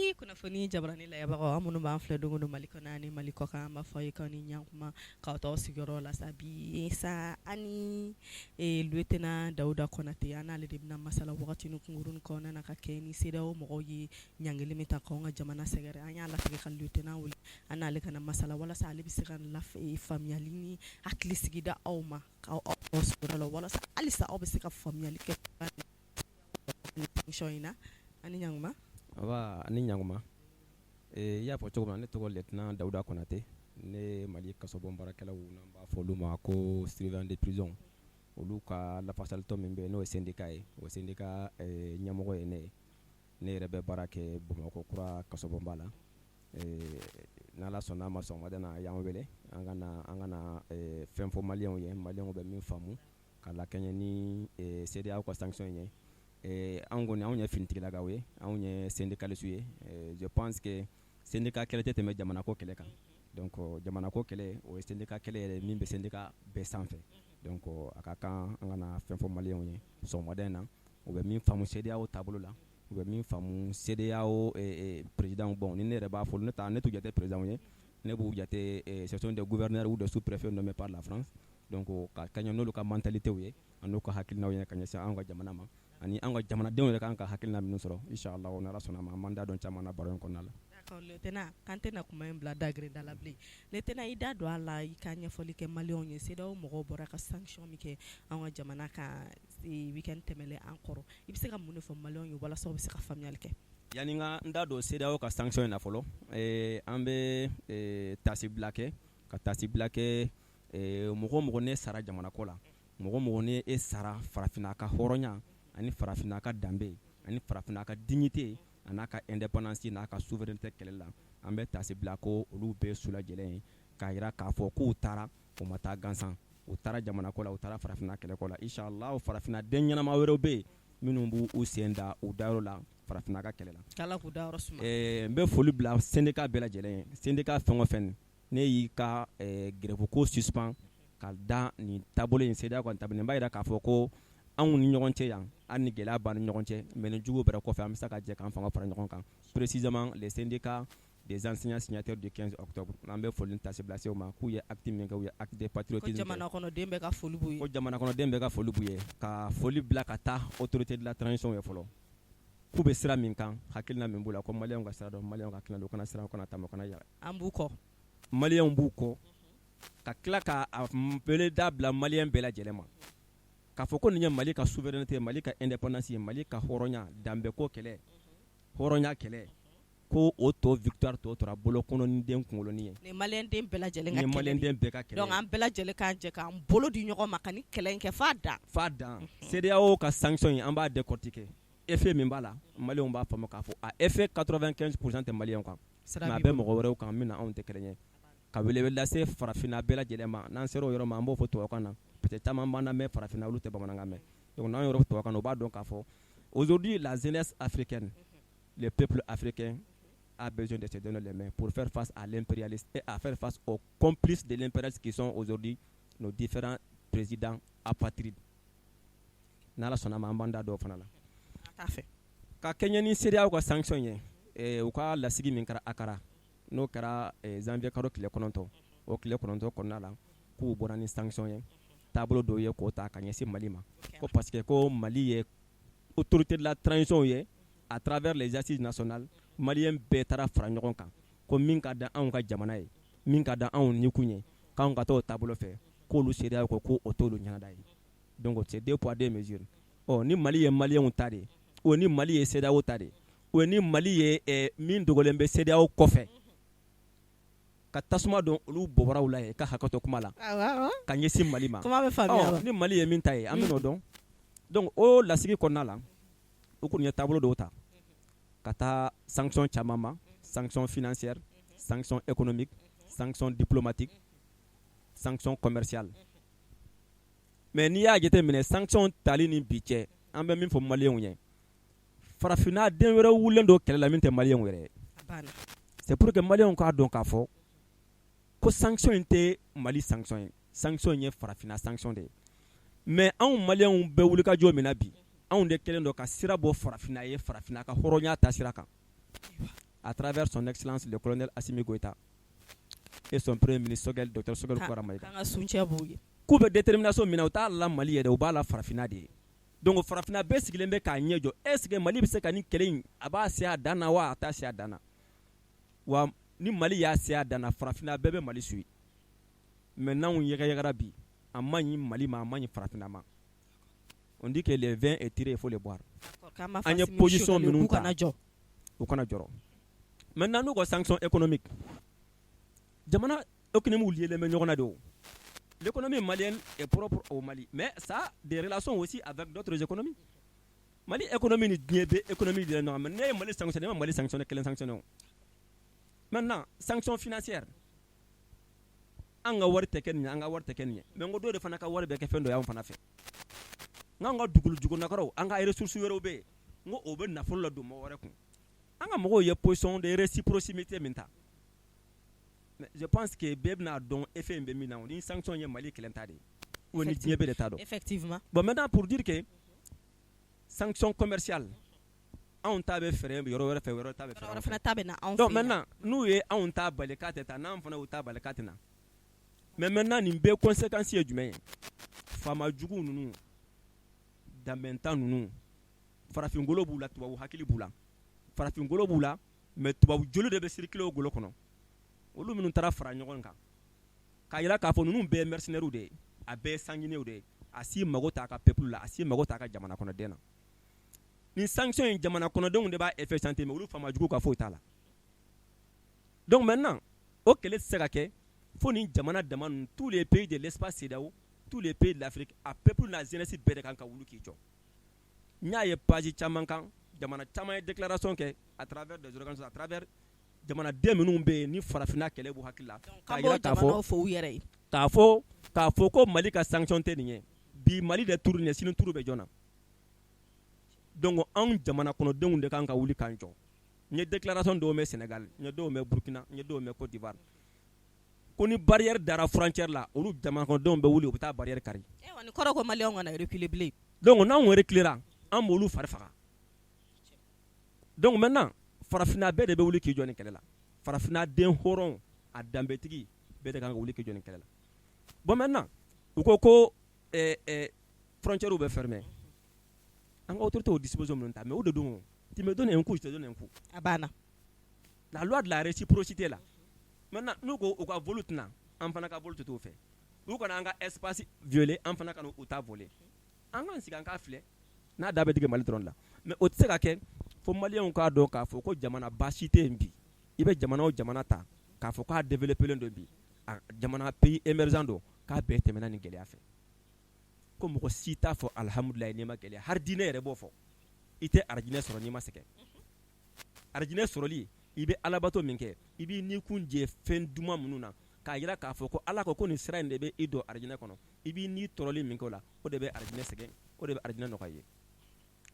Mali kunnafoni jabarani lajɛbagaw, aw minnu b'an filɛ don o don Mali kɔnɔ ani Mali kɔ kan, an b'a fɔ aw ye k'aw ni ɲankuma k'aw t'aw sigiyɔrɔ la sa. Bi sa, an ni lieutenant Dawuda Konate, an n'ale de bɛna masala wagati kunkurunnin kɔnɔna na, ka kɛ ni CEDEAO mɔgɔw ye ɲangili min ta k'anw ka jamana sɛgɛrɛ. An y'a latigɛ ka lieutenant wele, an n'ale ka na masala walasa ale bɛ se ka faamuyali ni hakili sigi da aw ma, k'aw aw sigiyɔrɔ la, walasa halisa aw bɛ se ka faamuyali kɛ in na. Ani ɲankuma. Aba, ani ɲankuma. I y'a fɔ cogo min na, ne tɔgɔ lieutenant Dawuda Konate. Ne ye Mali kasobon baarakɛlaw, n'an b'a fɔ olu ma ko surveillant de prison, olu ka lafasalitɔn min bɛ yen, n'o ye syndicat ye, o syndicat ɲɛmɔgɔ ye ne ye. Ne yɛrɛ bɛ baara kɛ Bamakɔ kura kasobonba la. N'Ala sɔnna a ma, sɔgɔmada na a y'an wele an ka na fɛn fɔ Maliyɛnw ye, Maliyɛnw bɛ min faamu ka lakɛɲɛ ni CEDEAO ka sanction ye. Anw kɔni, anw ye finitigilakaw ye, anw ye syndicalistes ye. Je pense que syndicat kɛlɛ tɛ tɛmɛ jamana ko kɛlɛ kan. Donc jamana ko kɛlɛ, o ye syndicat kɛlɛ yɛrɛ min bɛ syndicat bɛɛ sanfɛ. Donc a ka kan an ka na fɛn fɔ Maliyɛnw ye sɔgɔmada in na, u bɛ min faamu CEDEAO taabolo la, u bɛ min faamu CEDEAO président. Bon, ni ne yɛrɛ b'a fɔ, ne ta, ne t'u jate président ye, ne b'u jate, ce sont des gouverneurs ou des sous-préfets nommés par la France. Donc ka kɛɲɛ n'olu ka mentalité ye, an n'u ka hakilinaw ye ka ɲɛsin anw ka jamana ma, ani an ka jamanadenw yɛrɛ kan ka hakilina minnu sɔrɔ, inchallah, n'Ala sɔnna ma, an b'an da don caman na baro in kɔnɔna la. D'accord, lieutenant, k'an tɛna kuma in bila dagirinda la bilen. Lieutenant, i da don a la, i ka ɲɛfɔli kɛ Maliyɛnw ye. CEDEAO mɔgɔw bɔra ka sanction min kɛ an ka jamana kan week-end tɛmɛnen an kɔrɔ, i bɛ se ka mun de fɔ Maliyɛnw ye walasa u bɛ se ka faamuyali kɛ? Yanni n ka n da don CEDEAO ka sanction in na fɔlɔ, an bɛ tasibila kɛ, ka tasibila kɛ mɔgɔ o mɔgɔ ne sara jamana ko la, mɔgɔ mɔgɔ ne e sara farafinna ka hɔrɔnya ani farafinna ka danbe ani farafinna ka dignité a n'a ka indépendance n'a ka souveraineté kɛlɛ la, an bɛ tasibila ko olu bɛɛ su lajɛlen ye, k'a jira k'a fɔ k'u taara, u ma taa gansan. U taara jamana ko la, u taara farafinna kɛlɛko la. Inchallah, farafinna den ɲɛnama wɛrɛw bɛ yen minnu b'u u sen da u dayɔrɔ la farafinna ka kɛlɛ la. K'Ala k'u dayɔrɔ suma. N bɛ foli bila syndicat bɛɛ lajɛlen ye. Syndicat fɛn o fɛn ne y'i ka grève ko suspend ka da nin taabolo in, CEDEAO ka taabolo nin b'a jira k'a fɔ ko anw ni ɲɔgɔn cɛ yan, hali ni gɛlɛya b'an ni ɲɔgɔn cɛ, mais ni jugu bɛrɛ kɔfɛ, an bɛ se ka jɛ k'an fanga fara ɲɔgɔn kan, précisément les syndicats des enseignants signataires du 15 octobre. An bɛ foli ni tasibila se u ma k'u ye acte min kɛ, u ye acte de patriotisme kɛ. Ko jamana kɔnɔden bɛɛ ka foli b'u ye. Ko jamana kɔnɔden bɛɛ ka foli b'u ye. Ka foli bila ka taa autorité de la transition ye fɔlɔ, k'u bɛ sira min kan, hakilina min b'u la, ko Maliyɛnw ka sira dɔn, Maliyɛnw ka hakilina dɔn, u kana siran, u kana tama, u kana yɛrɛ. An b'u kɔ. Maliyɛnw b'u kɔ, ka tila ka wele da bila Maliyɛn bɛɛ lajɛlen ma k'a fɔ ko nin ye Mali ka souveraineté, Mali ka indépendance ye, Mali ka hɔrɔnya, danbeko kɛlɛ, hɔrɔnya kɛlɛ, ko o tɔ victoire tɔ tora bolokɔnɔden kunkolonin ye. Nin Maliyɛnden bɛɛ lajɛlen ka kɛlɛ. Nin Maliyɛnden bɛɛ ka kɛlɛ. Donc an bɛɛ lajɛlen k'an jɛ k'an bolo di ɲɔgɔn ma ka nin kɛlɛ in kɛ f'a dan. F'a dan. CEDEAO ka sanction in, an b'a décortiquer. Effet min b'a la, Maliyɛnw b'a faamu k'a fɔ a effet 95% tɛ Maliyɛnw kan, mais a bɛ mɔgɔ wɛrɛw kan min na anw tɛ kelen ye. Ka welewele lase farafinna bɛɛ lajɛlen ma. N'an sera o yɔrɔ ma, an b'o fɔ tubabukan na, peut être caman b'an lamɛn farafinna, olu tɛ bamanankan mɛn. Donc n'an y'o fɔ tubabukan na, u b'a dɔn k'a fɔ aujourd'hui, la jeunesse africaine, le peuple africain a besoin de se donner les mains pour faire face à l'impérialisme et à faire face aux complices de l'impérialisme qui sont aujourd'hui nos différents présidents apatrides. N'Ala sɔnna ma, an b'an da don o fana la. Ka kɛɲɛ ni CEDEAO ka sanction ye, u ka lasigi min kɛra Akara, n'o kɛra janvier kalo tile 9, o tile 9 kɔnɔna la, k'u bɔra ni sanction ye, taabolo dɔw ye k'o ta ka ɲɛsin Mali ma, ko parce que ko Mali ye autorité de la transition ye, à travers les assises nationales, Maliyɛn bɛɛ taara fara ɲɔgɔn kan ko min ka di anw ka jamana ye, min ka di anw nikun ye, k'anw ka taa o taabolo fɛ, k'olu CEDEAO ko ko o t'olu ɲɛnada ye. Donc c'est deux poids, deux mesures. Ɔ, ni Mali ye Maliyɛnw ta de ye, o ni Mali ye CEDEAO ta de ye, o ni Mali ye min dogolen bɛ CEDEAO kɔfɛ ka tasuma don olu bɔbɔraw la yen, ka hakɛto kuma la, ka ɲɛsin Mali ma. Kuma bɛ faamuya. Ni Mali ye min ta ye, an bɛn'o dɔn. Donc o lasigi kɔnɔna la, u kɔni ye taabolo dɔw ta ka taa sanction caman ma: sanction financière, sanction économique, sanction diplomatique, sanction commerciale. Mais n'i y'a jateminɛ, sanction tali ni bi cɛ, an bɛ min fɔ Maliyɛnw ye, farafinna den wɛrɛ wulilen don kɛlɛ la min tɛ Maliyɛnw yɛrɛ ye. C'est pour que Maliyɛnw k'a dɔn k'a fɔ ko sanction in tɛ Mali sanction ye, sanction in ye farafinna sanction de ye. Mais anw Maliyɛnw bɛ wulikajɔ min na bi, anw de kɛlen don ka sira bɔ farafinna ye, farafinna ka hɔrɔnya ta sira kan. à travers son excellence le colonel Assimi Goïta et son premier ministre Choguel, docteur Choguel Kokalla Maïga. K'an ka soutien b'u ye. K'u bɛ détermination min na, u t'a la Mali yɛrɛ, u b'a la farafinna de ye. Donc farafinna bɛɛ sigilen bɛ k'a ɲɛ jɔ, est ce que Mali bɛ se ka nin kɛlɛ in, a b'a se a dan na wa, a t'a se a dan na wa? Ni Mali y'a se a dan na, farafinna bɛɛ bɛ Mali suit. Mais n'anw yɛgɛyɛgɛra bi, a man ɲi Mali ma, a man ɲi farafinna ma. On dit que le vin est tiré, il faut le boire. An ye position minnu ta, u kana jɔrɔ. Maintenant, n'u ka sanction économique, jamana économie liélen bɛ ɲɔgɔn na de. O l'économie malienne est propre au Mali, mais ça a des relations aussi avec d'autres économies. Mali économie ni diɲɛ bɛɛ économie de ɲɔgɔn. Mais ne ye Mali sanctionné, ne ma Mali sanctionné kelen sanctionné. O maintenant, sanction financière, an ka wari tɛ kɛ nin ye, an ka wari tɛ kɛ nin ye. Mais n ko dɔw de fana ka wari bɛ kɛ fɛn dɔ ye anw fana fɛ. N'an ka dugukolo jukɔrɔnakɔrɔw, an ka ressources wɛrɛw bɛ yen, n ko o bɛ nafolo la don mɔgɔ wɛrɛ kun. An ka mɔgɔw ye position de réciprocité min ta, mais je pense que bɛɛ bɛna dɔn effet in bɛ min na. Ni sanction ye Mali kelen ta de ye ou ni diɲɛ bɛɛ de ta don? Effectivement. Bon, maintenant, pour dire que sanction commerciale, anw ta bɛ fɛɛrɛ yɔrɔ wɛrɛ fɛ, yɔrɔ ta bɛ fɛɛrɛ fana ta bɛ na anw. Donc maintenant, n'u ye anw ta bali k'a tɛ taa, n'an fana y'u ta bali k'a tɛ na. Mais maintenant, nin bɛɛ conséquence ye jumɛn ye? Faama jugu ninnu, danbɛntan ninnu, farafingolo b'u la, tubabu hakili b'u la, farafingolo b'u la, mais tubabu joli de bɛ circuler o golo kɔnɔ. Olu minnu taara fara ɲɔgɔn kan k'a jira k'a fɔ ninnu bɛɛ ye mercenaires de ye, a bɛɛ ye sanguinaires de ye, a si mago t'a ka peuple la, a si mago t'a ka jamana kɔnɔden na. Nin sanction in, jamana kɔnɔdenw de b'a effet sentir, mais olu faama jugu ka foyi t'a la. Donc maintenant, o kɛlɛ tɛ se ka kɛ fo ni jamana dama ninnu, tous les pays de l'espace CEDEAO, tous les pays de l'Afrique, a peuple n'a jeunesse bɛɛ de kan ka wuli k'i jɔ. N y'a ye page caman kan, jamana caman ye déclaration kɛ à travers des organisations, à travers jamanaden minnu bɛ yen ni farafinna kɛlɛ b'u hakili la, k'a jira k'a fɔ fo u yɛrɛ ye. K'a fɔ ko Mali ka sanction tɛ nin ye. Bi Mali de tour nin ye, sini tour bɛ jɔn na? Donc anw jamana kɔnɔdenw de kan ka wuli k'an jɔ. N ye déclaration dɔw mɛn Sénégal, n ye dɔw mɛn Burkina, n ye dɔw mɛn Côte d'Ivoire, ko ni barrière dara frontière la, olu jamana kɔnɔdenw bɛ wuli, u bɛ taa barrière kari. Ni kɔrɔ ko maliyɛnw kana reculer bilen. Donc n'anw reculera, an b'olu fari faga. Donc maintenant, farafinna bɛɛ de bɛ wuli k'i jɔ nin kɛlɛ la. Farafinna den hɔrɔn, a danbetigi bɛɛ de kan ka wuli k'i jɔ nin kɛlɛ la. Bon, maintenant, u ko frontière bɛ fermer, an ka autorité o disposition minnu ta, mais o de don, tu me donnes un coup, je te donne un coup. A banna. La loi de la réciprocité là. Maintenant, n'u ko u ka vol tɛna, an fana ka vol tɛ t'o fɛ. U kana an ka espace violer, an fana kana u ta voler. An k'an sigi, an k'a filɛ n'a da bɛ tigɛ Mali dɔrɔn de la. Mais o tɛ se ka kɛ fo maliyɛnw k'a dɔn k'a fɔ ko jamana baasi tɛ yen bi. I bɛ jamana o jamana ta k'a fɔ k'a développé len don bi, a jamana pays émergent don, k'a bɛɛ tɛmɛna nin gɛlɛya fɛ. Ko mɔgɔ si t'a fɔ alihamudulilayi n'i ma gɛlɛya. Hali diinɛ yɛrɛ b'o fɔ, i tɛ arijinɛ sɔrɔ n'i ma sɛgɛn. Arijinɛ sɔrɔli, i bɛ alabato min kɛ, i b'i ni kun jɛ fɛn duman minnu na, k'a jira k'a fɔ ko Ala ko ko nin sira in de bɛ i don arijinɛ kɔnɔ, i b'i ni tɔɔrɔli min kɛ o la, o de bɛ arijinɛ sɛgɛn, o de bɛ arijinɛ nɔgɔya i ye.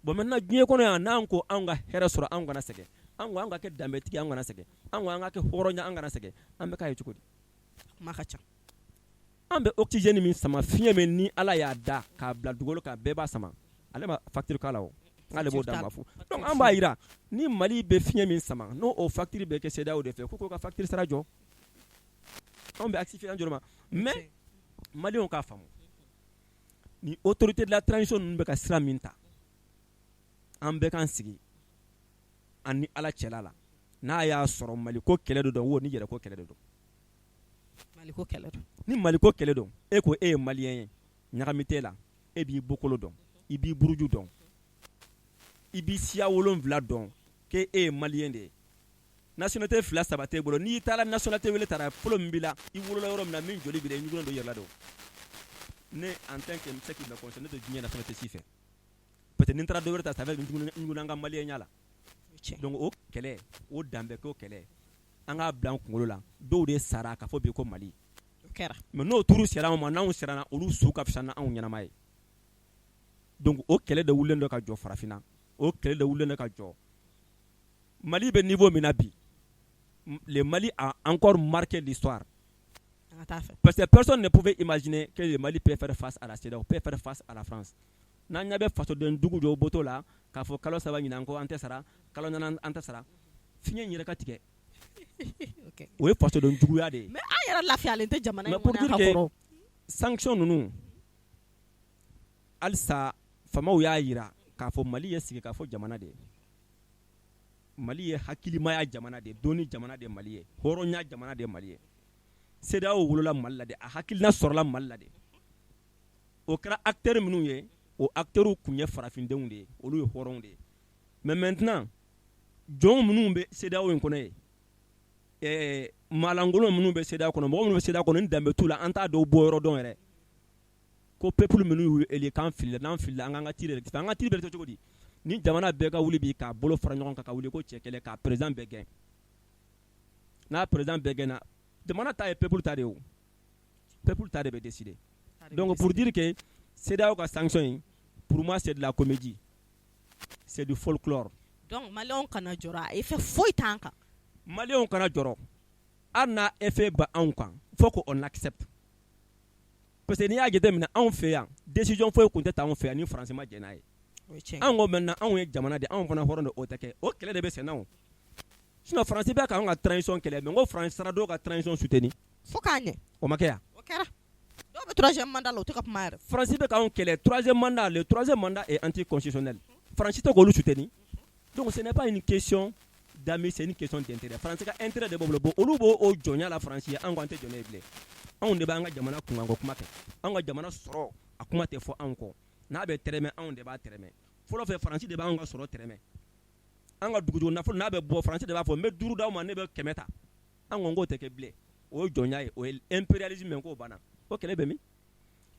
Bon, maintenant, diɲɛ kɔnɔ yan, n'an ko anw ka hɛrɛ sɔrɔ, anw kana sɛgɛn, an ko an ka kɛ danbetigi, an kana sɛgɛn, an ko an ka kɛ hɔrɔnya, an kana sɛgɛn, an bɛ k'a ye cogo di? Kuma ka ca. An bɛ oxygène min sama, fiɲɛ min ni Ala y'a da k'a bila dugukolo kan, bɛɛ b'a sama, ale ma facture k'a la, o k'ale b'o d'a ma fu. Donc an b'a jira ni Mali bɛ fiɲɛ min sama, n'o o facture bɛ kɛ CEDEAO de fɛ, k'u ka facture sara jɔ, anw bɛ asphyxier jɔrɔ ma. Mais maliyɛnw k'a faamu, ni autorité de la transition ninnu bɛ ka sira min ta, an bɛɛ k'an sigi an ni Ala cɛla la, n'a y'a sɔrɔ Mali ko kɛlɛ de don wo, ni yɛrɛ ko kɛlɛ de don. Mali ko kɛlɛ don. Ni Mali ko kɛlɛ don, e ko e ye maliyɛn ye, ɲagami t'e la, e b'i bɔkolo dɔn, i b'i buruju dɔn, i b'i siya 7 dɔn, k'e e ye maliyɛn de ye, nationalité fila saba t'e bolo. N'i taara nationalité wele taara fɔlɔ min b'i la, i wolola yɔrɔ min na, min joli b'i la, i ɲugulen don i yɛrɛ la. Don ne, en tant que ce qui me concerne, ne tɛ diɲɛ nationalité si fɛ, parce que ni n taara dɔ wɛrɛ ta, ça fait n ɲugunna n ka maliyɛnya la. Donc o kɛlɛ, o danbe ko kɛlɛ, an k'a bila an kunkolo la, dɔw de sara k'a fɔ bi ko Mali. Kɛra. Mais n'o turu sera anw ma, n'anw siranna, olu su ka fisa n'anw ɲɛnama ye. Donc o kɛlɛ de wulilen don ka jɔ farafinna, o kɛlɛ de wulilen don ka jɔ. Mali bɛ niveau min na bi, le Mali a encore marqué l'histoire. Parce que personne ne pouvait imaginer que le Mali peut faire face à la CEDEAO, peut faire face à la France. N'an ɲɛ bɛ fasoden jugu dɔw bɔtɔ la k'a fɔ kalo 3 ɲinan ko an tɛ sara, kalo 4 an tɛ sara. Fiɲɛ in yɛrɛ ka tigɛ. O ye fasoden juguya de ye. Mais an yɛrɛ lafiyalen tɛ jamana in Mais pour kɔnɔ yan dire ka que kɔrɔ. sanction ninnu, halisa faamaw y'a jira k'a fɔ Mali ye sigikafɔ jamana de ye, Mali ye hakilimaya jamana de ye, dɔnni jamana de ye Mali ye, hɔrɔnya jamana de ye Mali ye. CEDEAO wolola Mali la de, a hakilina sɔrɔla Mali la de. O kɛra acteur minnu ye, o acteurs tun ye farafindenw de ye, olu ye hɔrɔnw de ye. Mais maintenant, jɔn minnu bɛ CEDEAO in kɔnɔ ye, maalankolon minnu bɛ CEDEAO kɔnɔ, mɔgɔ minnu bɛ CEDEAO kɔnɔ ni danbe t'u la, an t'a dɔw bɔ yɔrɔ dɔn yɛrɛ. Ko peuple minnu y'u élu k'an filila, n'an filila, an k'an ka tir rectifier. An ka tir bɛ rectifier cogo di? Ni jamana bɛɛ ka wuli bi k'a bolo fara ɲɔgɔn kan, ka wuli ko cɛ kɛlɛ, k'a président bɛɛ gɛn. N'a président bɛɛ gɛnna, jamana ta ye peuple ta de ye o. Peuple ta de bɛ décider. Donc pour dire que CEDEAO ka sanction in, pour moi, c'est de la comédie, c'est du folklore. Donc maliyɛnw kana jɔrɔ, a effet foyi t'an kan. Maliyɛnw kana jɔrɔ, hali n'a effet bɛ anw kan, faut qu'on accepte. Parce que n'i y'a jateminɛ, anw fɛ yan, décision foyi tun tɛ ta anw fɛ yan ni Faransi ma jɛn n'a ye. O ye tiɲɛ ye. Anw ko maintenant, anw ye jamana de ye, anw fana hɔrɔn de, o tɛ kɛ, o kɛlɛ de bɛ sen na o. Sinon Faransi bɛ k'anw ka transition kɛlɛ, mais n ko Faransi taara dɔw ka transition soutenir. Fo k'a ɲɛ. O ma kɛ yan? O kɛra. Dɔw bɛ troisième mandat la, u tɛ ka kuma yɛrɛ. Faransi bɛ k'anw kɛlɛ, troisième mandat, le troisième mandat est anticonstitutionnel. Faransi tɛ k'olu soutenir. Donc ce n'est pas une question d'amis, c'est une question d'intérêt. Faransi ka intérêt de b'o bolo. Bon, olu b'o o jɔnya la Faransi ye, anw ko an tɛ jɔn ye bilen. Anw de b'an ka jamana kunkanko kuma kɛ. Anw ka jamana sɔrɔ, a kuma tɛ fɔ anw kɔ. N'a bɛ tɛrɛmɛ, anw de b'a tɛrɛmɛ. Fɔlɔ fɛ, Faransi de b'anw ka sɔrɔ tɛrɛmɛ. An ka dugujugu nafolo, n'a bɛ bɔ, Faransi de b'a fɔ n bɛ 5 d'aw ma, ne bɛ 100 ta. An ko k'o tɛ kɛ bilen. O ye jɔnya ye, o ye impérialisme ye, k'o banna. O kɛlɛ bɛ min?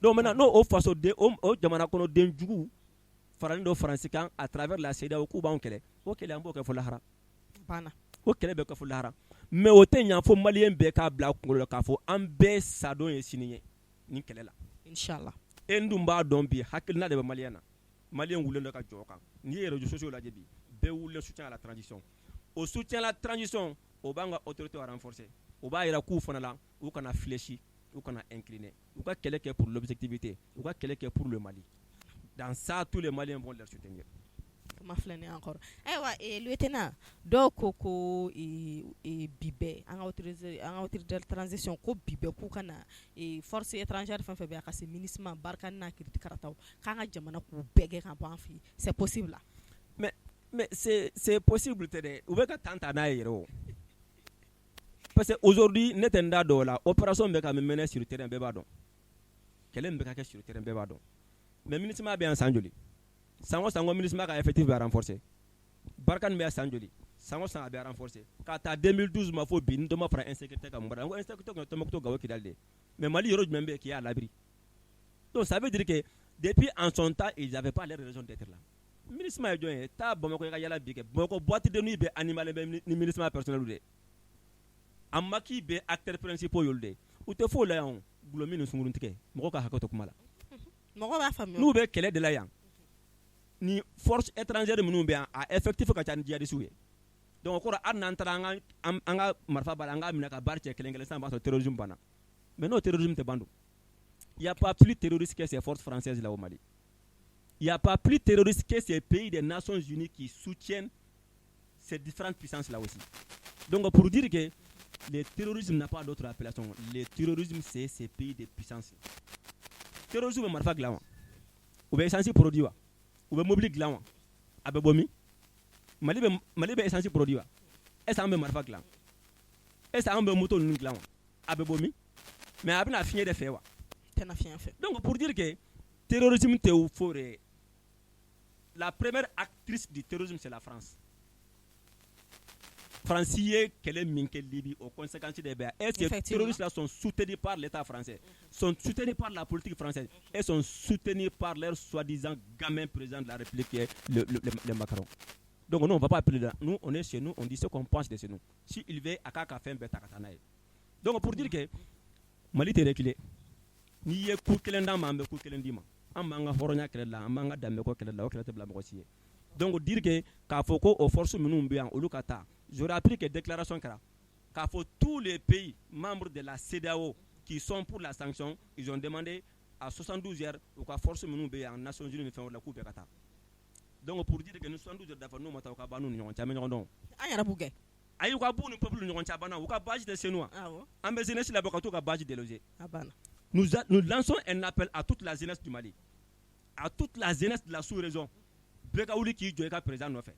Donc maintenant, n'o o fasoden o jamana kɔnɔden jugu faralen don Faransi kan à travers la CEDEAO k'u b'anw kɛlɛ, o kɛlɛ, an b'o kɛ fo lahara. Banna. O kɛlɛ bɛ kɛ fo lahara. Mais o tɛ ɲa fo maliyɛn bɛɛ k'a bila a kunkolo la k'a fɔ an bɛɛ sadon ye sini ye nin kɛlɛ la. Inchallah. E dun b'a dɔn bi, hakilina de bɛ maliyɛn na. Maliyɛn wulilen don ka jɔ o kan. N'i ye réseaux sociaux lajɛ bi, bɛɛ wulilen soutien à la transition. O soutien à la transition, o b'an ka autorité renforcer. O b'a jira k'u fana la, u kana fléchi, u kana incliner. U ka kɛlɛ kɛ pour l'objectivité, u ka kɛlɛ kɛ pour le Mali. Dans ça, tous les Maliens vont les soutenir. Kuma filɛ nin ye encore. Ayiwa, lieutenant, dɔw ko bi bɛɛ an ka autorité de transition ko bi bɛɛ k'u ka na force étrangère fɛn fɛn bɛ yan, ka se MINUSMA, Barkhane n'a kiriti karataw, k'an ka jamana k'u bɛɛ gɛn ka bɔ an fɛ yen, c'est possible la? Mais c'est possible tɛ dɛ, u bɛ ka temps ta n'a ye yɛrɛ o. Parce que aujourd'hui, ne tɛ n da don o la, opération bɛ ka mener sur terrain, bɛɛ b'a dɔn. Kɛlɛ min bɛ ka kɛ sur terrain, bɛɛ b'a dɔn. Mais MINUSMA bɛ yan san joli? San o san ko MINUSMA ka effectif bɛ renforcer. Barkhane bɛ yan san joli? San o san a bɛ renforcer. K'a ta 2012 ma fo bi, ni dɔ ma fara insécurité kan, mun bɔra? N ko insécurité tun ye Tombouctou, Gao, Kidal de ye. Mais Mali yɔrɔ jumɛn bɛ yen qui est à l'abri? Donc ça veut dire que depuis en son temps, ils n'avaient pas leur raison d'être là. MINUSMA ye jɔn ye? Taa Bamakɔ, i ka yala bi kɛ. Bamakɔ boîte de nuit bɛɛ animé bɛ ni MINUSMA personnel de ye. A maquis bɛɛ acteurs principaux y'olu de ye. U tɛ foyi la yan o, gulɔmin ni sunkurutigɛ, mɔgɔw ka hakɛ to kuma la. Mɔgɔ b'a faamuya. N'u bɛ kɛlɛ de la yan, ni force étrangère minnu bɛ yan, a effectif ka ca ni djihadistes ye. Donc o kɔrɔ, hali n'an taara an ka marifa b'a la, an k'a minɛ ka baara cɛ kelen kelen sisan, b'a sɔrɔ terrorisme banna. Mais n'o terrorisme tɛ ban dun? Il y a pas plus terroriste que ces forces françaises là au Mali. Il y a pas plus terroriste que ces pays des Nations Unies qui soutiennent ces différentes puissances là aussi. Donc pour dire que le terrorisme n'a pas d'autre appellation. Le terrorisme, c'est ces pays de puissance. Terrorisme bɛ marifa dilan wa? U bɛ essence produit wa? U bɛ mobili dilan wa? A bɛ bɔ min? Mali bɛ essence produit wa? Est ce que an bɛ marifa dilan? Est ce que an bɛ moto ninnu dilan wa? A bɛ bɔ min? Mais a bɛna fiɲɛ de fɛ wa? Tɛna fiɲɛ fɛ. Donc pour dire que terrorisme tɛ fo de. La première actrice du terrorisme, c'est la France. Faransi ye kɛlɛ min kɛ Libi, o conséquences de bɛ yan. Est-ce que terroristes là sont soutenus par l'État français, sont soutenus par la politique française et sont soutenus par leur soi-disant gamin président de la République qui est le Macron. Donc nous, on va pas appeler là. Nous, on est chez nous, on dit ce qu'on pense de chez nous. Si il veut, a k'a ka fɛn bɛɛ ta ka taa n'a ye. Donc pour dire que Mali tɛ reculer. N'i ye coup kelen d'an ma, an bɛ coup kelen d'i ma. An b'an ka hɔrɔnya kɛlɛ la, an b'an ka danbeko kɛlɛ la, o kɛlɛ tɛ bila mɔgɔ si ye. Donc dire que k'a fɔ ko o force minnu bɛ yan, olu ka taa, j'aurais appris que déclaration kɛra k'a fɔ tous les pays membres de la CEDEAO qui sont pour la sanction, ils ont demandé à 72 heures u ka force minnu bɛ yan Nations Unies ni fɛn wɛrɛ la, k'u bɛɛ ka taa. Donc pour dire que ni 72 heures dafa, n'u ma taa, u ka ban n'u ni ɲɔgɔn cɛ, an bɛ ɲɔgɔn dɔn. An yɛrɛ b'u gɛn. Ayi, u ka b'u ni peuple ni ɲɔgɔn cɛ, a banna. U ka base tɛ Senu wa? Awɔ. An bɛ jeunesse labɔ ka t'u ka base déloger. A banna. Nous lançons un appel à toute la jeunesse du Mali, à toute la jeunesse de la sous-région. Bɛɛ ka wuli k'i jɔ i ka président nɔfɛ.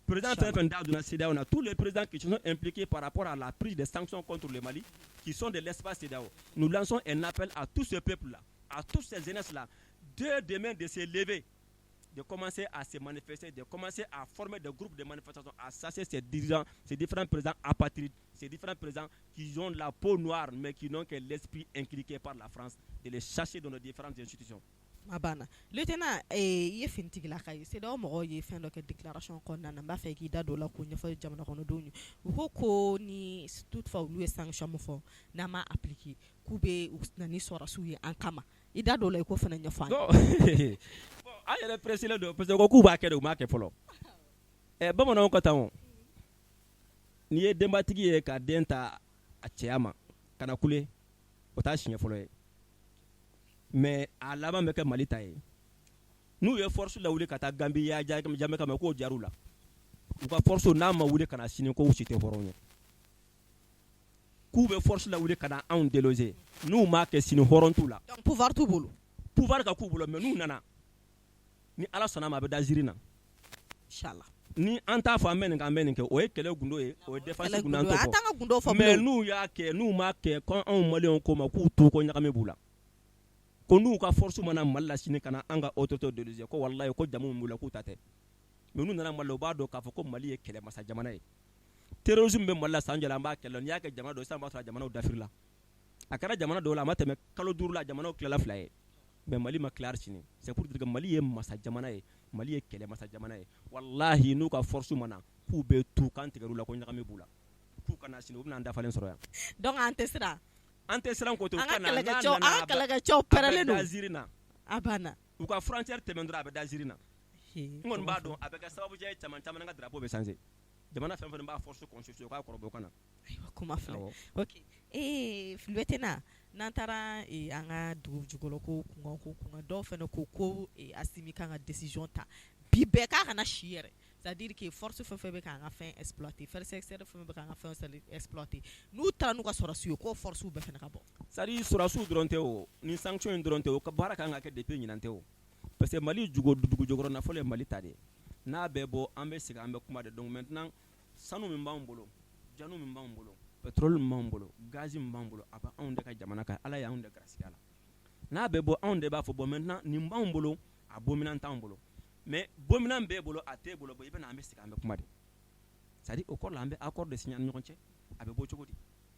Président fɛn fɛn da donna CEDEAO na, tous les présidents qui se sont impliqués par rapport à la prise des sanctions contre le Mali, qui sont de l'espace CEDEAO, nous lançons un appel à tout ce peuple-là, à toutes ces jeunesses-là, dès demain de se lever, de commencer à se manifester, de commencer à former des groupes de manifestation, à chasser ces dirigeants, ces différents présidents apatrides, ces différents présidents qui ont la peau noire mais qui n'ont que l'esprit inculqué par la France, de les chasser dans nos différentes institutions. A banna. Lieutenant, i ye finitigilaka ye. CEDEAO mɔgɔw ye fɛn dɔ kɛ déclaration kɔnɔna na, n b'a fɛ k'i da don o la k'o ɲɛfɔ jamana kɔnɔdenw ye. U ko ko ni toutefois olu ye sanction min fɔ, n'an m'a appliquer, k'u bɛ na ni sɔrɔdasiw ye an kama. I da don o la, i k'o fana ɲɛfɔ an ye. Bon, an yɛrɛ pressé don parce que ko k'u b'a kɛ de, u m'a kɛ fɔlɔ. Ɛ, bamananw ka tan o, n'i ye denbatigi ye ka den ta a cɛya ma ka na kule, o t'a siɲɛ fɔlɔ ye, mais a laban bɛ kɛ Mali ta ye. N'u ye force lawuli ka taa Gambie, Yaya Jammeh kama, k'o jar'u la. U ka force n'a ma wuli ka na sini, k'u si tɛ hɔrɔn ye. K'u bɛ force lawuli ka na anw déloger, n'u m'a kɛ sini, hɔrɔn t'u la. Donc pouvoir t'u bolo. Pouvoir ka k'u bolo, mais n'u nana, ni Ala sɔnna ma, a bɛ da ziiri na. Inchallah. Ni an t'a fɔ an bɛ nin kɛ, an bɛ nin kɛ, o ye kɛlɛ gundo ye, o ye défense gundo, an t'o fɔ. An t'an ka gundo fɔ. Mais n'u y'a kɛ, n'u m'a kɛ, ko anw maliyɛnw ko ma k'u to ko ɲagami b'u la, ko n'u ka force mana Mali la sini ka na an ka autorité déloger, ko walahi, ko jamu min b'u la, k'u ta tɛ. Mais n'u nana Mali la, u b'a dɔn k'a fɔ ko Mali ye kɛlɛmasa jamana ye. Terrorisme bɛ Mali la san joli, an b'a kɛlɛ. N'i y'a kɛ jamana dɔ, sisan b'a sɔrɔ jamanaw dafiri la. A kɛra jamana dɔw la, a ma tɛmɛ kalo 5 la, jamanaw tilala fila ye, mais Mali ma tila hali sini. C'est pour dire que Mali ye masa jamana ye, Mali ye kɛlɛmasa jamana ye. Walahi, n'u ka force mana, k'u bɛ tu k'an tigɛr'u la, ko ɲagami b'u la, k'u ka na sini, u bɛna an dafalen sɔrɔ yan. Donc an tɛ siran. An tɛ siran ko to. An ka kɛlɛkɛcɛw, an ka kɛlɛkɛcɛw pɛrɛlen don. A bɛ da ziiri na. A banna. U ka frontière tɛmɛ dɔrɔn, a bɛ da ziiri na. N kɔni b'a dɔn, a bɛ kɛ sababu ye, caman caman ka drapeau bɛ changer. Jamana fɛn fɛn b'a force constituer, u k'a kɔrɔbɔ, u ka na. Ayiwa, kuma filɛ. Ok, lieutenant, n'an taara an ka dugu jukɔrɔ ko kunkan, ko kunkan, dɔw fana ko ko Assimi kan ka décision ta bi bɛɛ, k'a kana si yɛrɛ, c'est à dire que force fɛn fɛn bɛ k'an ka fɛn exploiter, force extérieure fɛn fɛn bɛ k'an ka fɛn exploiter, n'u taara n'u ka sɔrɔdasiw ye, k'o force bɛɛ fana ka bɔ. C'est à dire, sɔrɔdasiw dɔrɔn tɛ o, ni sanction in dɔrɔn tɛ o, ka baara kan ka kɛ depuis ɲinan tɛ o, parce que Mali dugu jukɔrɔ nafolo ye Mali ta de ye. N'a bɛ bɔ, an bɛ segin, an bɛ kuma de. Donc maintenant, sanu min b'anw bolo, janu min b'anw bolo, pétrole min b'anw bolo, gaz min b'anw bolo, a bɛ anw de ka jamana kan. Ala y'anw de garisigɛ a la. N'a bɛ bɔ, anw de b'a fɔ: bon, maintenant, nin b'anw bolo, a bɔminɛn t'anw bolo, mais bɔminɛn b'e bolo, a t'e bolo. Bon, i bɛ na, an bɛ segin, an bɛ kuma de. C'est à dire, o kɔrɔ la, an bɛ accord de signer an ni ɲɔgɔn cɛ, a bɛ bɔ cogo di?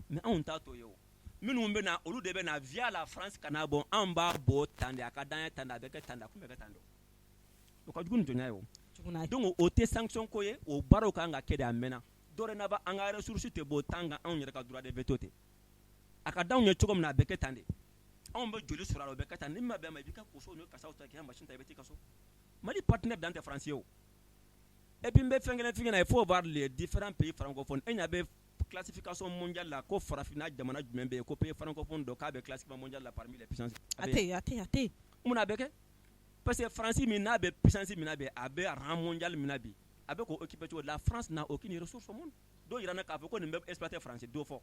Mais anw t'a to ye. O minnu bɛ na, olu de bɛ na via la France ka na bɔ. Anw b'a bɔ tan de, a ka d'an ye tan de, a bɛ kɛ tan de, a kun bɛ kɛ tan de. O ka jugu ni jɔnya ye o. Donc o tɛ sanction ko ye, o baaraw kan ka kɛ de, a mɛnna. Dorénavant, an ka ressource tɛ bɔ tant que anw yɛrɛ ka droit de veto tɛ. A ka d'anw ye cogo min na, a bɛ kɛ tan de. Anw bɛ joli sɔrɔ a la, o bɛ kɛ tan. Ni min ma bɛn a ma, i b'i ka kosow ni kasaw ta, k'i ka machine ta, i bɛ t'i ka so. Mali partenaire dan tɛ France ye o. Et puis n bɛ fɛn kelen f'i ɲɛna, il faut voir les différents pays francophones. E ɲɛ bɛ classification mondiale la, ko farafinna jamana jumɛn bɛ yen ko pays francophone dɔ k'a bɛ classement mondial la parmi les puissances? A tɛ yen, a tɛ yen, a tɛ yen. Mun na a bɛ kɛ? Parce que France min n'a bɛ puissance min na bi, a bɛ rang mondial min na bi, a bɛ k'o occuper cogo di? La France n'a aucune ressource au monde. Dɔw yira n na k'a fɔ ko nin bɛ exploiter France, dɔ fɔ.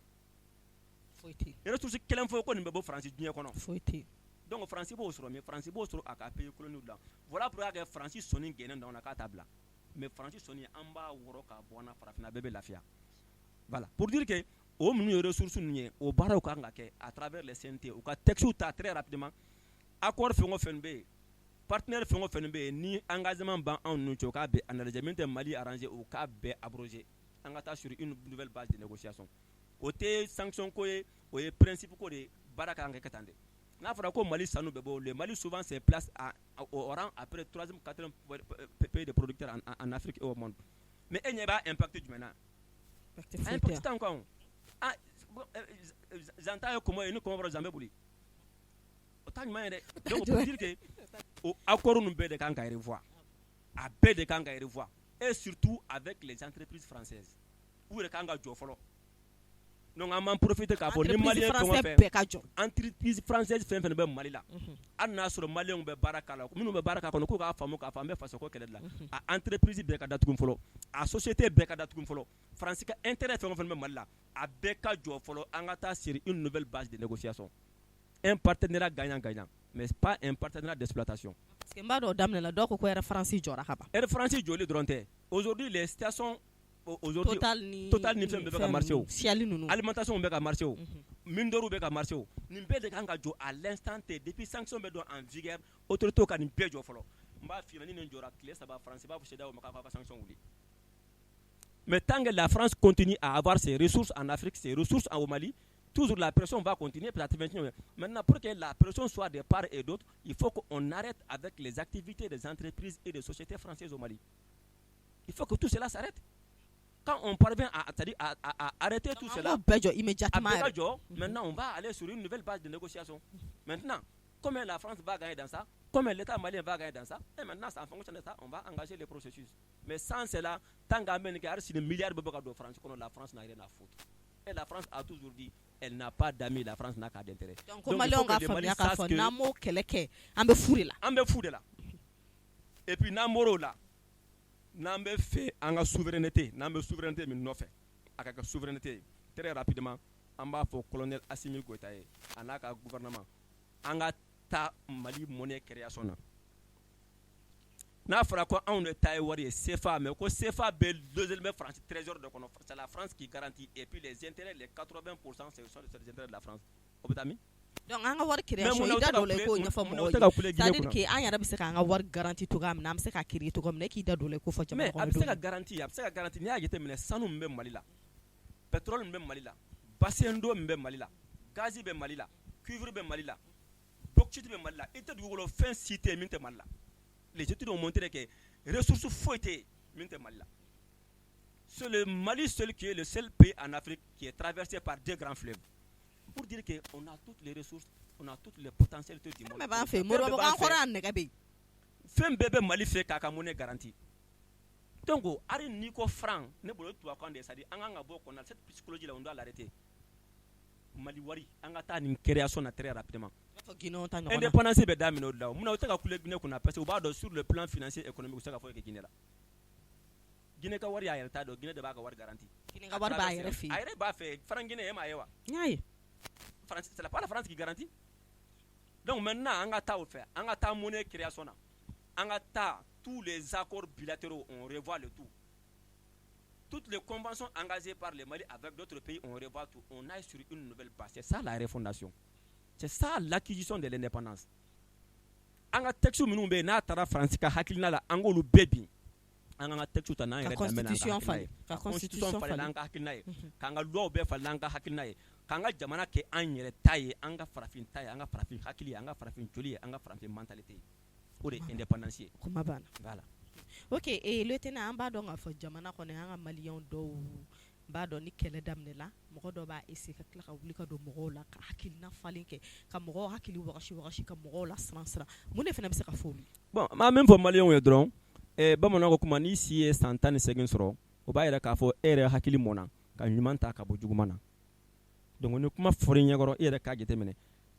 Foyi tɛ yen. Ressource kelen fɔ ko nin bɛ bɔ France diɲɛ kɔnɔ. Foyi tɛ yen. Donc France b'o sɔrɔ min? France b'o sɔrɔ a ka pays colonies la. Voilà pourquoi que France sɔnni gɛnnen don an na k'a t'a bila. Mais France sɔnni, an b'a wɔrɔ k'a bɔ an na, farafinna bɛɛ bɛ lafiya. Voilà, pour dire que o minnu ye ressources ninnu ye, o baaraw kan ka kɛ à travers les CNT, u ka textes ta très rapidement. Accord fɛn o fɛn bɛ yen, partenaire fɛn o fɛn bɛ yen, ni engagement b'an anw n'u cɛ, u k'a bɛɛ analyser. Min tɛ Mali arranger, u k'a bɛɛ abroger, an ka taa sur une nouvelle base de négociation. O tɛ sanction ko ye, o ye principe ko de ye. Baara kan ka kɛ tan de. N'a fɔra ko Mali sanu bɛ bɔ, le Mali souvent se place au rang après troisième, quatrième pays de producteur en Afrique et au monde, mais e ɲɛ b'a impact jumɛn na? Impact t'anw kan o. Ah, zan ta ye kɔmɔ ye, ni kɔmɔ bɔra, zan bɛ boli, o t'a ɲuman ye dɛ. Donc pour dire que o accord ninnu bɛɛ de kan ka revoir, a bɛɛ de kan ka revoir, et surtout avec les entreprises françaises. U yɛrɛ kan ka jɔ fɔlɔ. Donc an b'an profiter k'a fɔ ni malien fɛn o fɛn bɛɛ ka jɔ, entreprise française fɛn fɛn bɛ Mali la, hali n'a sɔrɔ malienw bɛ baara k'a la, minnu bɛ baara k'a kɔnɔ, k'u k'a faamu k'a fɔ an bɛ fasoko kɛlɛ de la. A entreprise bɛɛ ka datugu fɔlɔ, a société bɛɛ ka datugu fɔlɔ. France ka intérêt fɛn o fɛn bɛ Mali la, a bɛɛ ka jɔ fɔlɔ. An ka taa sur une nouvelle base de négociation, un partenariat gagnant-gagnant, mais pas un partenariat d'exploitation. Parce que n b'a dɔn o daminɛ la, dɔw ko ko Air France jɔra ka ban. Air France jɔli dɔrɔn tɛ. Aujourd'hui les stations, aujourd'hui Total ni Total ni fɛn bɛɛ bɛ ka marché o, Shell ninnu, alimentation bɛ ka marché o, mine d'or bɛ ka marché o. Nin bɛɛ de kan ka jɔ à l'instant T. Depuis sanction bɛ don en vigueur, autorité ka nin bɛɛ jɔ fɔlɔ. N b'a f'i ɲɛna, ni nin jɔra tile 3, France b'a fɔ CEDEAO ma k'a ka sanction wuli. Mais tant que la France continue à avoir ses ressources en Afrique, ses ressources au Mali, toujours la pression va continuer. Maintenant, pour que la pression soit de part et d'autre, il faut qu'on arrête avec les activités des entreprises et des sociétés françaises au Mali. Il faut que tout cela s'arrête. Quand on parvient à arrêter tout cela, immédiatement, maintenant on va aller sur une nouvelle base de négociation. Maintenant, combien la France va gagner dans ça? Combien l'État malien va gagner dans ça? Et maintenant, en fonction de ça, on va engager les processus. Mais sans cela, tant qu'à si milliards de France, la France n'a rien à foutre. Et la France a toujours dit, elle n'a pas d'amis, la France n'a qu'à d'intérêt. Donc, donc il faut que les Maliens sachent que n'an m'o kɛlɛ kɛ, an bɛ fu de la. An bɛ fu de la. Et puis n'an bɔr'o la, n'an bɛ fɛ an ka souveraineté, n'an bɛ souveraineté min nɔfɛ, a ka kɛ souveraineté ye très rapidement, an b'a fɔ colonel Assimi Goïta ye, a n'a ka gouvernement, an ka taa Mali monnaie création na. N'a fɔra ko anw de ta ye wari ye CFA, mais ko CFA bɛ logé bɛ France trésor de kɔnɔ, c'est la France qui garantit, et puis les intérêts, les 80%, ce sont les intérêts de la France. O bɛ taa min? Donc an ka wari création, i da don o la, i k'o ɲɛfɔ mɔgɔw ye, c'est à dire que an yɛrɛ bɛ se k'an ka wari garanti cogoya min na, an bɛ se ka créer cogo min na, e k'i da don o la, i k'o fɔ jamana kɔnɔdenw. Mais a bɛ se ka garanti, a bɛ se ka garanti. N'i y'a jateminɛ, sanu min bɛ Mali la, pétrole min bɛ Mali la, bassin d'eau min bɛ Mali la, gaz bɛ Mali la, cuivre bɛ Mali la, bauxite bɛ Mali la, i tɛ dugukolo fɛn si tɛ yen min tɛ Mali la. Les études ont montré que ressources foyi tɛ yen min tɛ Mali la. C'est le Mali seul qui est le seul pays en Afrique qui est traversé par deux grands fleuves. Pour dire qu'on a toutes les ressources, on a toutes les potentialités du monde. Fɛn bɛɛ b'an fɛ yen, Moribo, an kɔrɔ yan, nɛgɛ bɛ yen. Fɛn bɛɛ bɛ Mali fɛ k'a ka monnaie garantie. Donc hali n'i ko franc, ne bolo o ye tubabukan de ye, c'est à dire an kan ka bɔ o kɔnɔna, cette psychologie là, on doit l'arrêter. Mali wari, an ka taa nin création na très rapidement. Indépendance bɛ daminɛ o de la. Munna u tɛ ka kule Guinée kunna? Parce que u b'a dɔn, sur le plan financier, économique, u tɛ se ka foyi kɛ Guinée la. Guinée ka wari y'a yɛrɛ ta dɔn, Guinée de b'a ka wari garantie. Guinée ka wari b'a yɛrɛ fɛ yen. A yɛrɛ b'a fɛ, franc Guinée, e m'a ye wa? N y'a ye. France, c'est pas la France qui garantit. Donc maintenant, an ka taa o fɛ, an ka taa monnaie création na, an ka taa tous les accords bilatéraux, on revoit le tout. Toutes les conventions engagées par le Mali avec d'autres pays, on revoit tout. On aille sur une nouvelle base. C'est ça la refondation. C'est ça l'acquisition de l'indépendance. An ka texte minnu bɛ yen n'a taara Faransi ka hakilina la, an k'olu bɛɛ bin. An k'an ka texte ta n'an yɛrɛ danbe n'an ka hakilina ye. Ka constitution falen n'an ka hakilina ye. K'an ka loi bɛɛ falen n'an ka hakilina ye. K'an ka jamana kɛ an yɛrɛ ta ye, an ka farafin ta ye, an ka farafin hakili ye, an ka farafin joli ye, an ka farafin mentalité ye. O de ye indépendance ye. Kuma banna. Voilà. Ok, lieutenant, an b'a dɔn k'a fɔ jamana kɔnɔ, an ka maliyɛnw dɔw b'a dɔn, ni kɛlɛ daminɛla, mɔgɔ dɔ b'a essayer ka tila ka wuli ka don mɔgɔw la, ka hakilina falen kɛ, ka mɔgɔw hakili wagasi wagasi, ka mɔgɔw la siran siran. Mun de fana bɛ se ka fɔ olu ye? Bon, n b'a min fɔ maliyɛnw ye dɔrɔn, bamananw ko kuma, n'i si ye san 18 sɔrɔ, o b'a yira k'a fɔ e yɛrɛ hakili mɔnna ka ɲuman ta ka bɔ juguman na. Donc ni kuma fɔra i ɲɛkɔrɔ, e yɛrɛ k'a jateminɛ.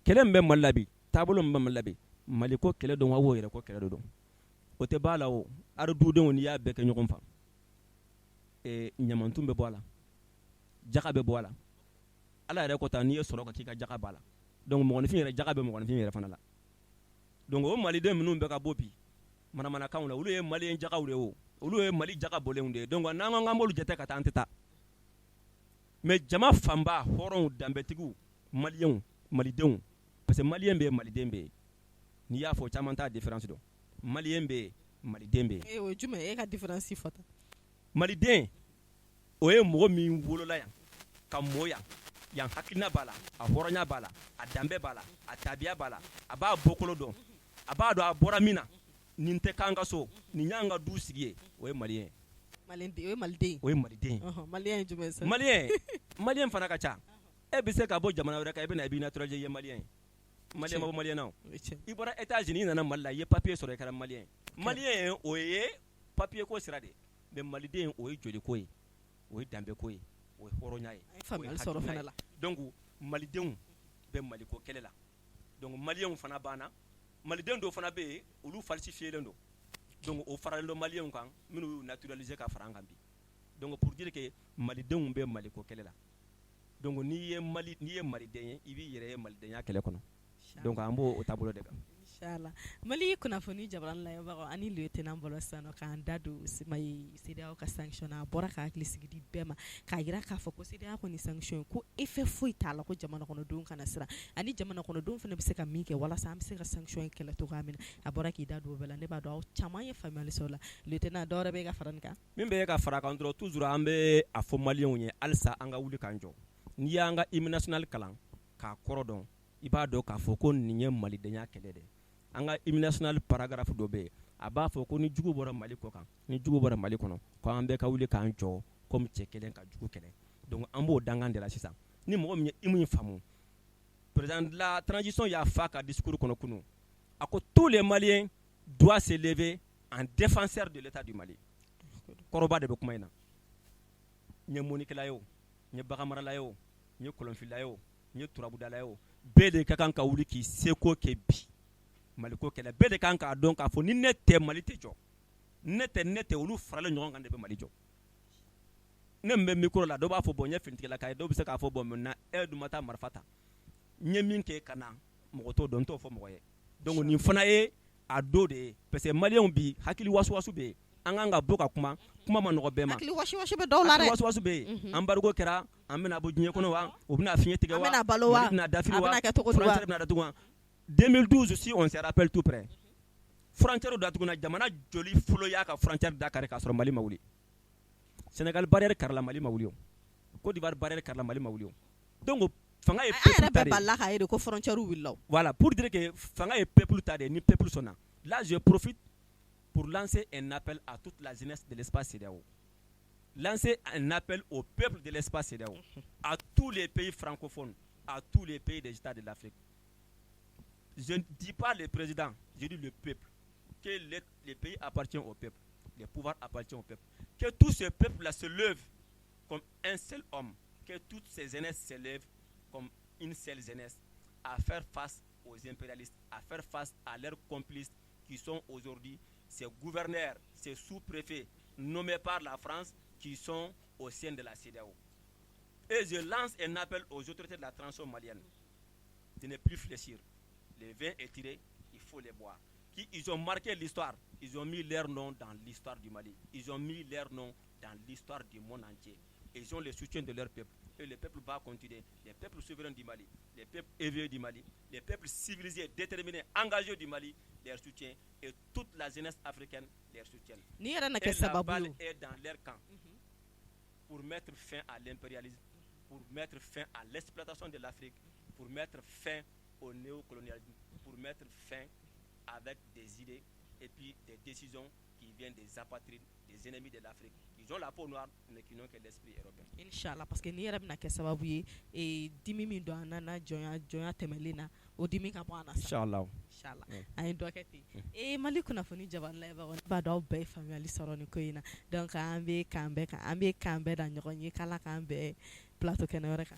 Kɛlɛ min bɛ Mali la bi, taabolo min bɛ Mali la bi, Mali ko kɛlɛ don wa, yɛrɛ ko kɛlɛ de don? O tɛ b'a la o. Ari dudenw, n'i y'a bɛɛ kɛ ɲɔgɔn fan, ɲamantun bɛ bɔ a la, jaga bɛ bɔ a la. Ala yɛrɛ ko ta, n'i ye sɔrɔ ka k'i ka jaga b'a la. Donc mɔgɔninfin yɛrɛ, jaga bɛ mɔgɔninfin yɛrɛ fana la. Donc o maliden minnu bɛ ka bɔ bi manamanakanw la, olu ye maliyɛn jagaw de ye o, olu ye Mali jaga bɔlenw de ye. Donc n'an ko k'an b'olu jate ka taa, an tɛ taa. Mais jama fanba, hɔrɔnw, danbetigiw, maliyɛnw, malidenw, parce que maliyɛn bɛ yen, maliden bɛ yen. N'i y'a fɔ, caman t'a différence dɔn. Maliyɛn bɛ yen, maliden bɛ yen. O ye jumɛn ye? E ka différence fɔ tan. Maliden, o ye mɔgɔ min wolola yan ka mɔ yan, yan hakilina b'a la, a hɔrɔnya b'a la, a danbe b'a la, a tabiya b'a la, a b'a bɔkolo dɔn, a b'a dɔn a bɔra min na, nin tɛ k'an ka so, nin y'an ka du sigi ye, o ye maliyɛn ye. O ye maliden. O ye maliden. Maliyɛn ye jumɛn ye sa? Maliyɛn, maliyɛn fana ka ca. E bɛ se ka bɔ jamana wɛrɛ kan, i bɛ na, i b'i naturaliser, i ye maliyɛn ye. Maliyɛn ma bɔ maliyɛn na o. I bɔra États-Unis, i nana Mali la, i ye papier sɔrɔ, i kɛra maliyɛn ye. Maliyɛn, o ye papier ko sira de ye. Mais maliden, o ye joli ko ye, o ye danbe ko ye. O ye hɔrɔnya ye, o ye hakilina ye. Donc malidenw bɛ Maliko kɛlɛ la. Donc maliyɛnw fana banna. Maliden dɔw fana bɛ yen, olu falsifiélen don. Donc o faralen don maliyɛnw kan, minnu y'u naturaliser ka fara an kan bi. Donc pour dire que malidenw bɛ Maliko kɛlɛ la. Donc n'i ye Mali, n'i ye maliden ye, i b'i yɛrɛ ye malidenya kɛlɛ kɔnɔ. Donc an b'o taabolo de kan. Inchallah. Mali kunnafoni jabarani lajɛbagaw, ani lieutenant bɔra sisan nɔ k'an da don CEDEAO ka sanction na. A bɔra ka hakili sigi di bɛɛ ma, k'a jira k'a fɔ ko CEDEAO kɔni sanction ko effet foyi t'a la, ko jamana kɔnɔdenw kana siran, ani jamana kɔnɔdenw fana bɛ se ka min kɛ walasa an bɛ se ka sanction in kɛlɛ cogoya min na. A bɔra k'i da don o bɛɛ la. Ne b'a dɔn aw caman ye faamuyali sɔrɔ o la. Lieutenant, dɔw wɛrɛ bɛ ka fara nin kan? Min bɛ ka fara kan dɔrɔn, toujours an bɛ a fɔ maliyɛnw ye halisa, an ka wuli k'an jɔ. N'i y'an ka hymne national kalan k'a kɔrɔ dɔn, i b'a dɔn k'a fɔ ko nin ye malidenya kɛlɛ de. An ka hymne national paragraphe dɔ bɛ yen, a b'a fɔ ko ni jugu bɔra Mali kɔ kan, ni jugu bɔra Mali kɔnɔ, ko an bɛɛ ka wuli k'an jɔ comme cɛ kelen ka jugu kɛlɛ. Donc an b'o dankan de la sisan. Ni mɔgɔ min ye hymne faamu, président de la transition y'a fɔ a ka discours kɔnɔ kunun, a ko tous les Maliens doivent se lever en défenseur de l'état du Mali. Kɔrɔba de bɛ kuma in na. N ye mɔnikɛla ye o, n ye baganmarala ye o, n ye kɔlɔnfilila ye o, n ye turabudala ye o, bɛɛ de ka kan ka wuli k'i seko kɛ bi Maliko kɛlɛ. Bɛɛ de kan k'a dɔn k'a fɔ ni ne tɛ, Mali tɛ jɔ. Ne tɛ, ne tɛ, olu faralen ɲɔgɔn kan de bɛ Mali jɔ. Ne min bɛ micro la, dɔw b'a fɔ bon, n ye finitigilaka ye, dɔw bɛ se k'a fɔ bon, maintenant e dun ma taa marifa ta. N ye min kɛ ka na, mɔgɔ t'o dɔn, n t'o fɔ mɔgɔ ye. Donc nin fana ye a dɔ de ye, parce que maliyɛnw bi hakili wasuwasu bɛ yen. An kan ka bɔ ka kuma, kuma ma nɔgɔ bɛɛ ma. Hakili wasiwasi bɛ dɔw la dɛ. Hakili wasuwasu bɛ yen. Embargo kɛra, an bɛna bɔ diɲɛ kɔnɔ wa? U bɛna fiɲɛ tigɛ wa? An bɛna balo wa? Mali bɛna dafiri wa? A bɛna kɛ cogo di wa? Frontière bɛna datugu wa? 2012, si on se rappelle tout près, frontière datuguna. Jamana joli fɔlɔ y'a ka frontière da kari k'a sɔrɔ Mali ma wuli? Sénégal barrière karila, Mali ma wuli o. Côte d'Ivoire barrière karila, Mali ma wuli o. Donc fanga ye An yɛrɛ peuple ta bɛɛ de ye. balila k'a ye de ko frontière wulila o. Voilà, pour dire que fanga ye peuple ta de ye, ni peuple sɔnna. Là, je profite pour lancer un appel à toute la jeunesse de l'espace CEDEAO. Lancer un appel au peuple de l'espace CEDEAO, à tous les pays francophones, à tous les pays des États de l'Afrique. Je ne dis pas le président, je dis le peuple. Que le pays appartient au peuple, le pouvoir appartient au peuple. Que tout ce peuple-là se lève comme un seul homme, que toutes ces jeunesses se lèvent comme une seule jeunesse à faire face aux impérialistes, à faire face à leurs complices qui sont aujourd'hui ces gouverneurs, ces sous-préfets nommés par la France qui sont au sein de la CEDEAO. Et je lance un appel aux autorités de la transition malienne de ne plus fléchir. Le vin est tiré, il faut les boire. Ils ont marqué l'histoire, ils ont mis leur nom dans l'histoire du Mali, ils ont mis leur nom dans l'histoire du monde entier. Ils ont le soutien de leur peuple. Et le peuple va continuer. Les peuples souverains du Mali, les peuples éveillés du Mali, les peuples civilisés, déterminés, engagés du Mali, leur soutien. Et toute la jeunesse africaine leur soutient. Ni yɛrɛ na Et kɛ la sababu balle ye. est dans leur camp pour mettre fin à l'impérialisme, pour mettre fin à l'exploitation de l'Afrique, pour mettre fin au néocolonialisme, pour mettre fin avec des idées et puis des décisions qui viennent des apatrides, des ennemis de l'Afrique. Ils ont la peau noire, mais qui n'ont que l'esprit européen. Inchallah, parce que ni yɛrɛ bɛna kɛ sababu ye dimi min don an na jɔnya tɛmɛlen na, o dimi ka bɔ an na sa. Inchallah. Inchallah. Ouais. An ye dɔ kɛ ten. Mali kunnafoni jabarani lajɛbagaw, ne b'a dɔn aw bɛɛ ye faamuyali sɔrɔ nin ko in na. Donc an bɛ k'an bɛɛ kan, an bɛ k'an bɛɛ da ɲɔgɔn ye, k'Ala k'an bɛn plateau kɛnɛ wɛrɛ kan.